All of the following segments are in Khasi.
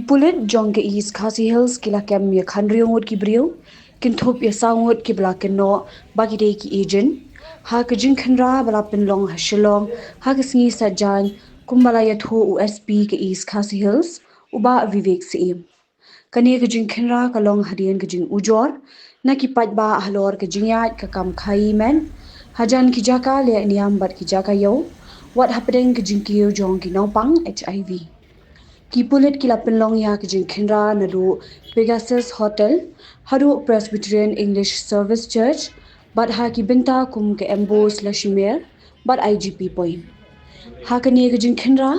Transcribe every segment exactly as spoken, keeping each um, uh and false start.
Pulit jong ka East Khasi Hills ki la kem ïa khathynriew ngut ki briew, kynthup ïa saw ngut kiba la kynnoh ba ki dei ki agent ha ka jingkhynra ba la pynlong ha Shillong ha ka sngi Saitjaiñ, kumba la ïathuh u S P ka East Khasi Hills, u Bah Vivek Syiem. Kane ka jingkhynra ka long hadien ka jingujor na ki paidbah halor ka jingïaid ka kam khaii met hajan ki jaka leh niam bad ki jaka ïew, wat hapdeng ka jingkiew jong ki nongpang H I V. Ki pulit ki la pynlong ïa ka jingkhynra naduh Pegasus Hotel haduh Presbyterian English Service Church, bad ha ki bynta kum ka Ambrose Lashimer bad I G P Point. Ha kane ka jingkhynra,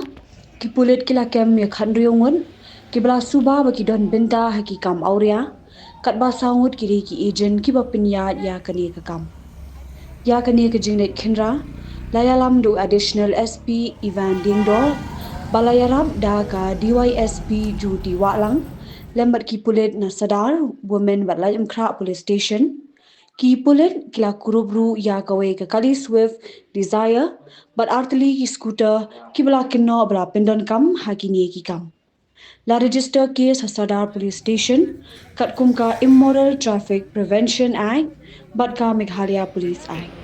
ki pulit ki la kem ïa khathynriew ngut kiba la suba ba ki don bynta ha ki kam awria, katba saw ngut ki dei ki agent kiba pynïaid ïa kane ka kam. Ïa kane ka jingleit khynra la ïalam da u Additional S P Evan Diengdoh, ba la ïarap da ka D Y S P Jyoti Wahlang, lem bad ki pulit na Sadar Women bad Laitumkhrah Police Station. Ki pulit ki la kurup ruh ïa kawei ka kali Swift Dzire bad artylli ki scooter kiba la kynnoh ba la pyndonkam ha kine ki kam. La register case ha Sadar Police Station katkum ka Immoral Traffic Prevention Act bad ka Meghalaya Police Act.